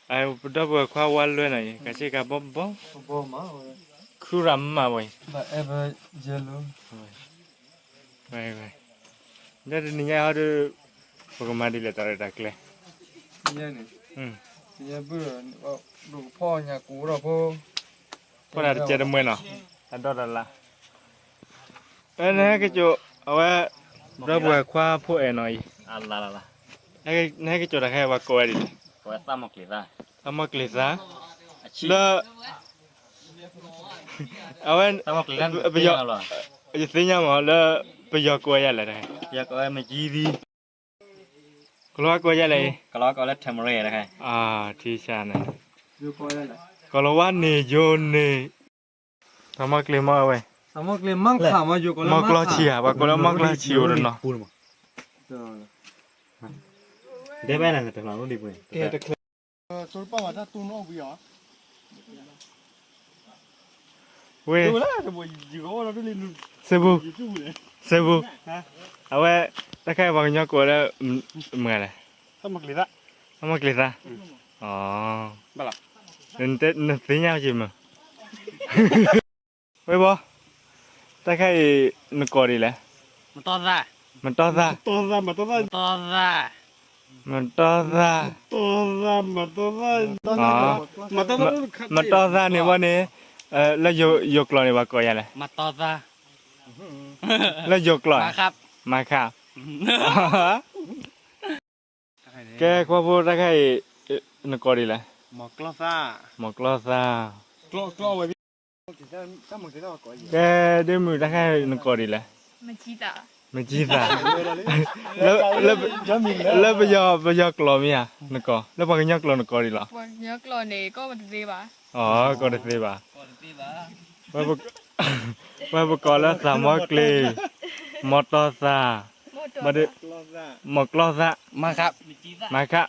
ပဒီပုၢ်ဝဲၢ်ခွါဝါလွဲနီၤအံၤ ကဆ့ကၤဘီဘီ, ခုရၤမးဝဲ, ဒီးတနံၤညါဟီဒီး ပကမၤဒ်လဲၣ်တၢ်ရဲၣ်တၢ်ကျဲၤ, ဖီၣ်တၢ်တစဲးတမှဲၤနီၤ, တၢ်ဒီတၢ်လၢ်, နဟဲကစိာ် အဝဲ ဒီပုၢ်ဝဲၢ်ခွါဖိအဲၣ်နီၤအံၤ, နဟဲကစိာ်တၢ်ခဲအံၤ ပှၤကိးဝဲဒ်လဲၣ်, သးမီၢ်ကျ့ၤသၣ်, လၢ အဝဲ ယသ့ၣ်ညါမးလၢ ပယီၤကိးဝဲဒ်လဲၣ်, ကလီၤဝါကိးဝဲဒ်လဲၣ်, ထံဆၣ်န့ၣ်, ကလီၤဝါန့ၣ်ယိၤန့ၣ်, သးမီၢ်ကျ့ၤမးဝဲ, မီၢ်ကျီၢ်ဆံၣ်ဧါ, ပှၤကိးလၢမီၢ်ကျီၢ်ဆံၣ်အိၣ်တနီၤ ဝ့ၢ် စ့ၢ်ပူၤ, စ့ၢ်ပူၤ, အဝဲ တၢ်ခါအံၤပှၤကညီကိးလၢ မုၢ်လဲၣ်, သးမီၢ်ကျ့ၤသၣ်, နသ့ၣ်ညါက့ၤမး, ဝ့ၢ်ဘီ, တၢ်ခါအံၤ နကိးဒ်လဲၣ်, မတီၢ်သၣ်, မတီၢ်သၣ်, မတီၢ်သၣ်, မတီၢ်သၣ်န့ၣ်ဝဲန့ၣ်, လၢယိၤကျိာ်န့ၣ် ပှၤကိးယၤလဲၣ်, လၢယိၤကျိာ်, မၤခး, ကဲ ခွါဖိ တၢ်ခါအံၤ နကိးဒ်လဲၣ်, မီၢ်ကျီၢ်သၣ်, ကဲ ဒ့မုၣ် တၢ်ခါအံၤ နကိးဒ်လဲၣ်, မကံသၣ်, လၢပယီၤကျိာ်မ့ၢ်ဧါ, နကိး လၢပှၤကညီကျိာ်နကိးဒ်လဲၣ်, ကိးတသ့ဘၣ်, ဝဲပကိးလၢသးမီၢ်ကျ့ၤ, မီၢ်တီၢ်သၣ်, မီၢ်ကျီၢ်သၣ်, မၤခး,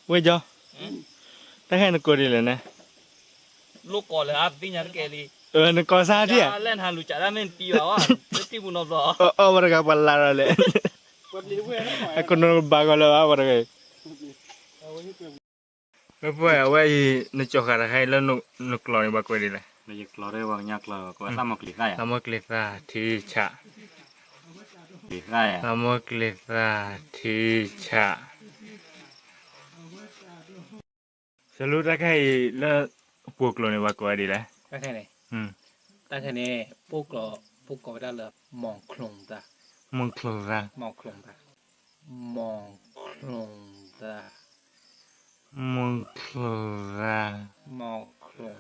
ဝ့ၢ်ကၠီ, တၢ်ခါအံၤ နကိးဒ်လဲၣ်န့ၣ်, နကိးစါဒံးဧါ, အီၣ်ဝဲတဂၤ ပှၤလၢ်လီၤလဲၣ်, အကနိးဘၣ်ကီးလၢၤဘၣ် ပှၤတဂၤအံၤ, ဝဲအဝဲအံၤ နကၠီဃာ်တခါအံၤလၢနကျိာ်န့ၣ် ပှၤကိးဒ်လဲၣ်, သးမီၢ်ကျ့ၤသၣ်, ထံဆး, သးမီၢ်ကျ့ၤသၣ် ထံဆး, စလူတၢ်ခါအံၤလၢ ပှိၢ်ကျိာ်န့ၣ် ပှၤကိးဝဲဒ်လဲၣ်, တၢ်ခဲန့ၣ် ပှိၢ်ကျိာ် ပှိၢ်ကိးဝဲဒၣ်လၢ မီၢ်ချူၣ်သၣ်, မီၢ်ချူၣ်သၣ်, မီၢ်ချူၣ်သၣ်, မီၢ်ချူၣ်သၣ်, မီၢ်ချူၣ်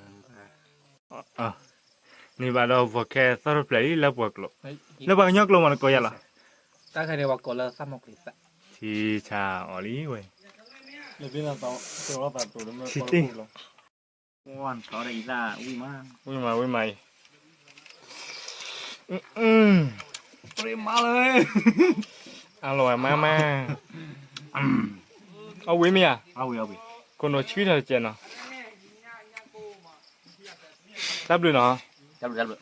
သၣ်, န့ၣ်ဘၣ်ဒီး ပှၤခဲသီၣ်တဖျၢၣ်လံ လၢပှၤကျိာ်, လၢပှၤကညီကျိာ်မး နကိးယၤလီၤ, တၢ်ခဲန့ၣ် ပှၤကိးလၢသးမီၢ်ကျ့ၤသၣ်, ထံဆးအီၤလံဝဲ, ထံတ့ၢ် ဝံၤမး ဝံၤမးအံၤ, အလီၤဝဲမးမး, အဝံၤမ့ၢ်ဧါ, ခိၣ်နူာ်ဆှံထီၣ်တစဲးနီၤ, တၢ်ဘျုးနီၤ, တၢ်ဘျုး, တၢ်ဘျုး.